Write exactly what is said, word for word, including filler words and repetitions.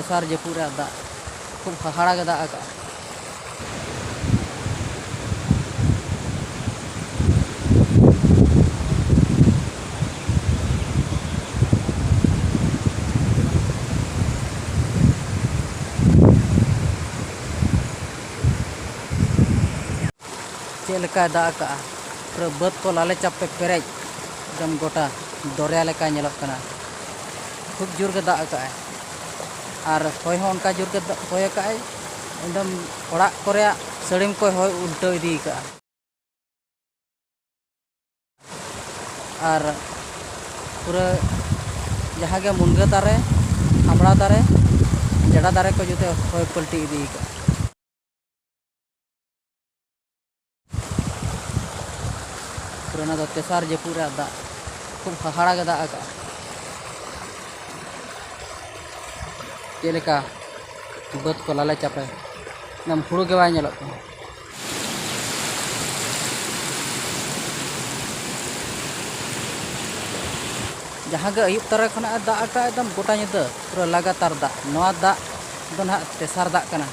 ᱫᱚᱥᱟᱨ ᱡᱟᱹᱯᱩᱫ ᱨᱮᱭᱟᱜ ᱫᱟᱜ, ᱠᱷᱩᱵ ᱦᱟᱦᱟᱲᱟ ᱜᱮ ᱫᱟᱜ ᱟᱠᱟᱫᱼᱟ᱾ ᱪᱮᱫ ᱞᱮᱠᱟᱭ ᱫᱟᱜ ᱟᱠᱟᱫᱼᱟ, ᱯᱩᱨᱟᱹ ᱵᱟᱹᱫᱽ ᱠᱚ ᱞᱟᱞᱮ ᱪᱟᱯᱮ ᱯᱮᱨᱮᱡ, ᱮᱠᱫᱚᱢ ᱜᱚᱴᱟ ᱫᱚᱨᱭᱟ ᱞᱮᱠᱟ ᱧᱮᱞᱚᱜ ᱠᱟᱱᱟ᱾ ᱠᱷᱩᱵ ᱡᱳᱨ ᱜᱮ ᱫᱟᱜ ᱟᱠᱟᱫᱼᱟᱭ᱾ ᱟᱨ ᱦᱚᱭ ᱦᱚᱸ ᱚᱱᱠᱟ ᱡᱳᱨ ᱜᱮ ᱫᱟᱜ, ᱦᱚᱭ ᱟᱠᱟᱫᱼᱟᱭ, ᱮᱠᱫᱚᱢ ᱚᱲᱟᱜ ᱠᱚᱨᱮᱭᱟᱜ ᱥᱟᱹᱲᱤᱢ ᱠᱚᱭ ᱦᱚᱭ ᱩᱞᱴᱟᱹᱣ ᱤᱫᱤ ᱟᱠᱟᱫᱼᱟ᱾ ᱟᱨ ᱯᱩᱨᱟᱹ ᱡᱟᱦᱟᱸ ᱜᱮ ᱢᱩᱱᱜᱟᱹ ᱫᱟᱨᱮ, ᱟᱢᱲᱟ ᱫᱟᱨᱮ, ᱡᱟᱰᱟ ᱫᱟᱨᱮ ᱠᱚ ᱡᱚᱛᱚ ᱦᱚᱭ ᱯᱟᱹᱞᱴᱤ ᱤᱫᱤ ᱟᱠᱟᱫᱼᱟ᱾ ᱯᱩᱨᱟᱹ ᱚᱱᱟ ᱫᱚ ᱛᱮᱥᱟᱨ ᱡᱟᱹᱯᱩᱫ ᱨᱮᱭᱟᱜ ᱫᱟᱜ, ᱠᱷᱩᱵ ᱦᱟᱦᱟᱲᱟ ᱜᱮ ᱫᱟᱜ ᱟᱠᱟᱫᱼᱟ᱾ ᱪᱮᱫ ᱞᱮᱠᱟ ᱵᱟᱹᱫᱽ ᱠᱚ ᱞᱟᱞᱮ ᱪᱟᱯᱮ, ᱮᱠᱫᱚᱢ ᱦᱩᱲᱩ ᱜᱮ ᱵᱟᱭ ᱧᱮᱞᱚᱜ ᱠᱟᱱᱟ᱾ ᱡᱟᱦᱟᱸ ᱜᱮ ᱟᱹᱭᱩᱵ ᱛᱚᱨᱟ ᱠᱷᱚᱱᱟᱜ ᱮ ᱫᱟᱜ ᱟᱠᱟᱫ, ᱮᱠᱫᱚᱢ ᱜᱚᱴᱟ ᱧᱤᱫᱟᱹ ᱯᱩᱨᱟᱹ ᱞᱟᱜᱟᱛᱟᱨ ᱫᱟᱜ᱾ ᱱᱚᱣᱟ ᱫᱟᱜ ᱫᱚ ᱱᱟᱦᱟᱜ ᱛᱮᱥᱟᱨ ᱫᱟᱜ ᱠᱟᱱᱟ᱾